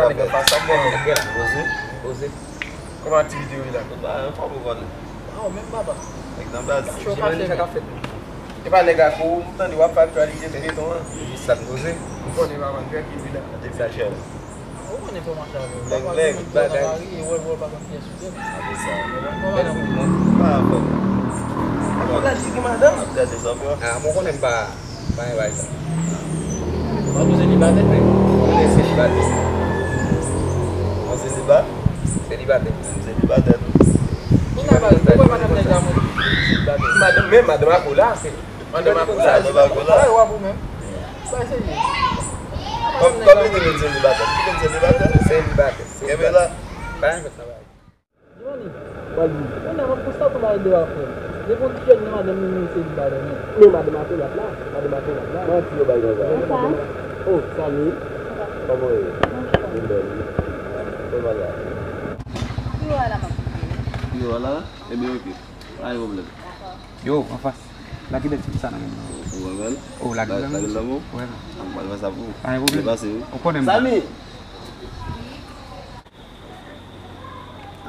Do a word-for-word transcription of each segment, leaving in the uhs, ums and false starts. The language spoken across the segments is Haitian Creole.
Nèg anfas la, kòman? Nèg la. Poze. Poze. Kòman aktivite yo ye la? Tout bagay anfòm, ou konnen. Ah, ou menm papa. Nèg nan baz. Kache w kache, men. E pa nèg ak ou, m tande w ap fè aktyalite sou beton an. Jis sa n poze. Ou konnen papa, n fè ki wi la. Depi chè. Ou konnen kòman sa ye. Lèg, lèg, bagay. Ou wè, wè, pa konn kiyès ou ye. Apre sa. Bèl moun, pa fè. Ou la di ki madanm? Ap gade sa, bro. Ah, mwen konnen m pa. Pa gen bagay sa. Mwen tou selibatè, men. Mwen selibatè. Mwen seliba? Selibatè. Selibatè tou. Ou nan baz, ou wè madanm nèg la, mwen selibatè. Madanm, men madanm ak ou la. Madanm ak ou la. Madanm ak ou la. Ay, w ap ou menm. Bay serye. Kòm, kòm li di nou selibatè. Li di nou selibatè. Selibatè. Kenbe la. Pa gen fèt nan bagay. Johnny, kounye a m ap konstate yon bagay deyò a, frè m. Depi yon ti jèn nan madanm li, li selibatè, men. Men madanm Akolat la, madanm Akolat la. Manti yo bay konsa. Konsa. Oh, Samy. Kòman w ye? Ou bèl, wi. Kòman bagay? Pi wo a la, m ap koute. Pi wo a la? Ebyen, oke. Pa gen pwoblèm. Yo, anfas. La ki bèl ti sa nan men. Ou wè bèl? Oh, la ki bèl. La ki bèl, bon? Wè. An pral fè sa pou ou. Pa gen pwoblèm. Depase, wi. Ou konnen m. Samy!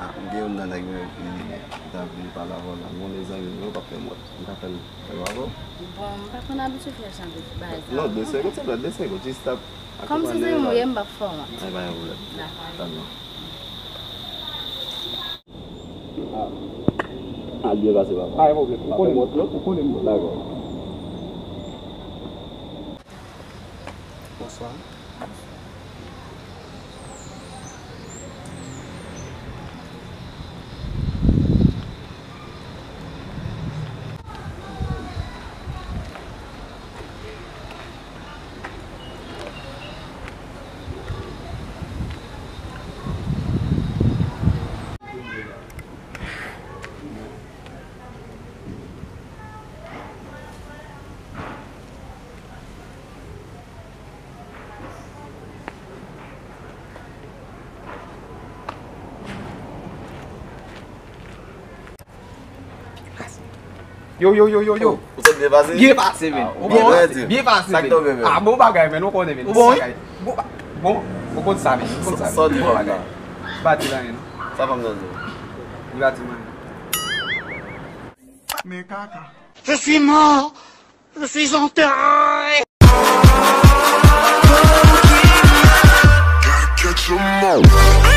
Ah, m gen youn nan nèg mwen ki ta vle pale avè w la. M konnen zanmi m yo p ap fè m wont. M ka fè l, fè l avè w? Bon, m pa konn abitye fè jan de bagay sa. Non, de segonn, se pa de segonn, jis t ap akonpanye w. Kòm se zanmi m ou ye, m p ap fè w wont. Ay, pa gen pwoblèm. Dakò. Tann mwen. Ah, al byen pase, papa. Pa gen pwoblèm. Ou konnen m, ou konnen m. Dakò. Bonswa. Yo, yo, yo, yo, yo. Ou sot byen pase? Byen pase, men. Ah, ou byen pase, byen pase, men. Sa k tonbe, men? Ah, bon bagay, men, ou konnen, men. Ou bon, wi? Bon, ba-, bon, ou konn sa, men. Ou konn sa, men. Bon bagay. Bati la, men. Sa fanm nan di w? Li bati, man. Men kaka. Je suis mort. Je suis enterré. Gotta catch 'em all.